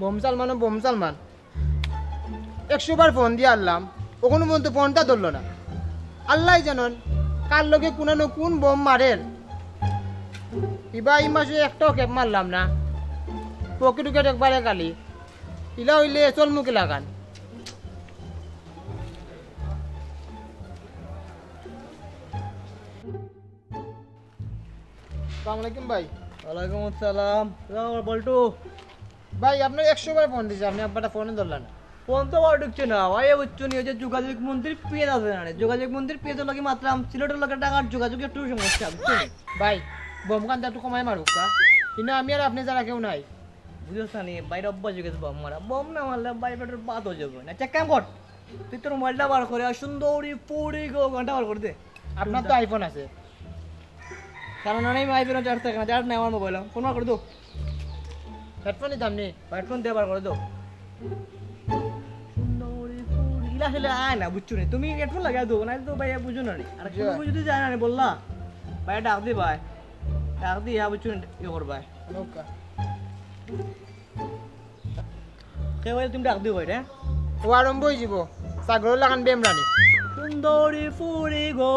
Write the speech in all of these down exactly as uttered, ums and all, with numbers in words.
বম সালমানও বম সালমান। একশো বার ফোন দিয়া আরলাম, অখনো পর্যন্ত ফোনটা ধরলো না। আল্লায় জানইন কার লগে কুনানো কুন বম মারের। ইবা ই মাসে একটাও খেপ মারলাম না, পকেট উকেট একবারে খালি। ইলা অইলে চলমু কিলাখান? আসসালামু আলাইকুম ভাই। ওয়ালাইকুম আসসালাম। কিতা খবর বল্টু? ভাই, আপনারে একশো বার ফোন দিছি, আপনে একবারটা ফোনও ধরলা না। ফোন তো আর ঢুকছে না ভাই, বুঝছো নি? ওই যে যোগাযোগ মন্ত্রীর পিএস আছে না রে, যোগাযোগ মন্ত্রীর পিএসর লগে মাতলাম, সিলেটর লগে ঢাকার যোগাযোগ একটু সমস্যা, বুঝছো নি? ভাই, বম খানটা একটু কমাই মারুক্কা, কিন্তু আমি আর আপনে ছাড়া কেউ নাই। বুঝছস না নি, বাইরে অভ্যাস অই গেছে বম মারা, বম না মারলে বাইরে পেটের ভাত হজম অয় না। চেক কাম কর, তুই তোর মোবাইলটা বার করে আর সুন্দরী ফুড়ি গো গানটা বার করে দে। আপনার তো আইফোন আছে। কারণ আমি আইফোন চার্জ থাকে না, চার্জ নাই আমার মোবাইল। ফোন বার করে দো। হেডফোন নিতাম নি। হেডফোন দিয়ে বার করে দো। সুন্দরী ফুড়ি, ইলা আসলে আয় না, বুঝছো নি? তুমি হেডফোন লাগাই দো, নাইলে তো ভাইয়া বুঝো না নি। আর কোনো জি। বুঝতে যায় না নি, বললা? ভাইয়া ডাক দি ভাই। ডাক দি, হ্যাঁ, বুঝছো নি? ইয়ে করবায়। নৌকা। কে ভাই তুমি ডাক দিও ভাই রে? ও আরম্ভ অই যিবো। ছাগলর লাখান বেমরানি। সুন্দরী ফুড়ি গো,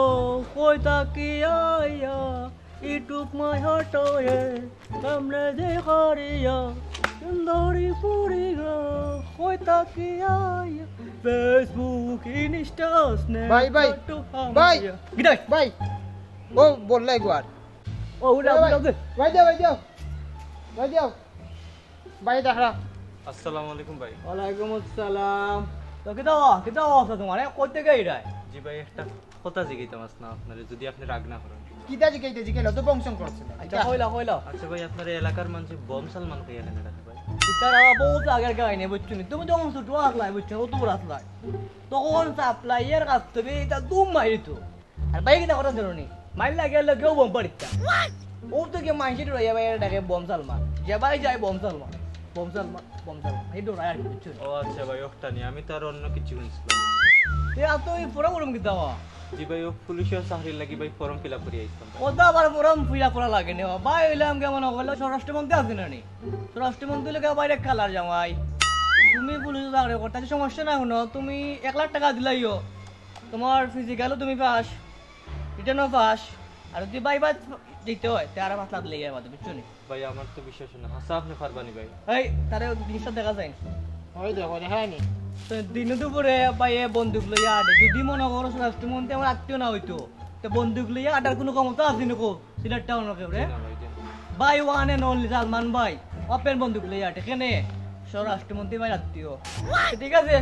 কই থাকি আইয়া, ইটুক মাই হটয়ে, সামনে যে হারিয়া, সুন্দরী ফুড়ি গো, কই থাকি আইয়া, Facebook, Insta, Snapchat ভাই, ভাই, টু ভাই, হামাইয়া। গিটাই। ভাই, ও বললাই গো আর। ও, উঠা, ভাই, উঠা, উঠা। ভাই, যাও, ভাই, যাও। ভাই, যাও। ভাই, দাঁড়া। আসসালামু আলাইকুম ভাই। ওয়ালাইকুম আসসালাম। তো কিতা অয়? কিতা অবস্থা তোমার? এ, কই থাকি আইরায়? জি ভাই, একটা কথা জিগাইতাম আছলাম আপনারে, যদি আপনে রাগ না করইন। কিতা জিগাইতে জিগাইলে তো বংশন করছে না। আচ্ছা, কইলাও, কইলাও। আচ্ছা ভাই, আপনার এই এলাকার মানষে বম সালমান কইয়া কেনে ডাকে ভাই? ইতার আবার বহুত আগের কাহিনী, বুঝছো নি? তুমি যখন ছোট আছলায়, বুঝছো, অত বড় আছলায়, তখন সাপ্লাইয়ের কাছ থাকি ইতা দুম মারিতো। আর ভাই কিতা কথা জানো নি? মাইর লাগে গেলে কেউ বম পারিতা। ও তো কি মানষে ডরাইয়া ভাই ডাকে বম সালমান। যে ভাই যায় বম সালমান। বম সালমান, বম সালমান। এই ডরায় আর কি, বুঝছো? ও আচ্ছা ভাই, ওটা নিয়ে আমি তো আর অন্য কিছু শুনছিলাম। তে আর তো এই ফর্ম ফর্ম কিতা বা? জি ভাই, ও পুলিশের চাকরির লাগি ভাই ফর্ম ফিল আপ করি আইতাম ভাই। ও তো আবার ফর্ম ফিল আপ করা লাগে না। ভাই অইলাম কেমন হলো স্বরাষ্ট্রমন্ত্রী আছে না নি? স্বরাষ্ট্রমন্ত্রী লোকে বাইরে কালার জামাই। তুমি পুলিশে চাকরি করতে সমস্যা না কোনো, তুমি এক লাখ টাকা দিলাইও। তোমার ফিজিক্যালও তুমি পাস, রিটেনও পাস, আর যদি ভাইবা দিতে হয়, তে আরো পাঁচ লাখ দিলে যাবে, বুঝছো নি? ভাই, আমার তো বিশ্বাস হয় না। হাছা, আপনে পারবা নি ভাই? এই, তারে জিনিসটা দেখা যায় না। ওই দেখো, দেখা যায়নি। তো দিন দুপুরে ভাই এ বন্দুক লইয়া আটে। যদি মনে করো স্বরাষ্ট্রমন্ত্রী আমার আত্মীয় না অইতো, তো বন্দুক লইয়া আটার কোনো ক্ষমতা আছে নি কো? সিলেট টাউনর কেউরে? জি না ভাই, জি না। ভাই, one and only সালমান ভাই, ওপেন বন্দুক লইয়া আটে। কেনে? স্বরাষ্ট্রমন্ত্রী ভাই আত্মীয়। তো ঠিক আছে,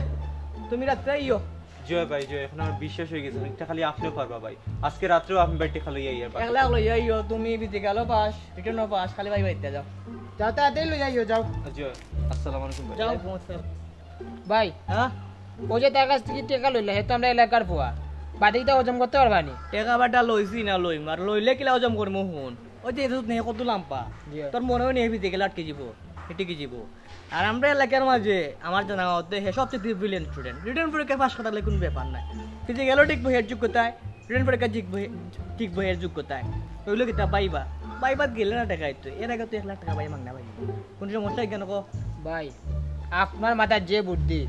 তুমি রাত্রে আইও। জি ভাই, জি, এখন আমার বিশ্বাস অই গেছে, একটা খালি আপনেও পারবা ভাই। আজকে রাত্রেও আমি ভাই টেকা লইয়া আইয়ার। এক লাখ লইয়া আইও, তুমি ফিজিক্যালও পাস, রিটেনও পাস, খালি ভাই বাড়িতে যাও। যাও, তাড়াতাড়ি লইয়া আইও, যাও। জি, আসসালামু আলাইকুম ভাই। যাও। ওয়ালাইকুম আসসালাম। ভাই, হ্যাঁ? ওই যে তার কাছ থাকি টেকা লইলা, হে তো আমরা এলাকার ফুয়া। বাদে ইতা হজম করতে পারবা নি? টেকা বেটা লইছি না লইম, আর লইলে কিলা হজম করমু হুন? ওই যে এত নেই কত লাম্পা। জি। তোর মনে হয় নি ফিজিক্যাল আটকে যিবো, হেটে কি যিবো? আর আমরা এলাকার মাঝে আমার জানা মতে হে সবচেয়ে ব্রিলিয়েন্ট স্টুডেন্ট। রিটেন পরীক্ষা পাস করালে কোনো ব্যাপার নাই। ফিজিক্যালও ঠিক বইয়ের যোগ্যতায়, রিটেন পরীক্ষা ঠিক বই-, ঠিক বইয়ের যোগ্যতায়। ওইগুলো কিতা ভাইবা? ভাইবাত গেলে না টেকা আইতো। এর আগে তো এক লাখ টেকা ভাই মাগনা ভাই। কোনো সমস্যা কেন কো? ভাই, আপনার মাথার যে বুদ্ধি,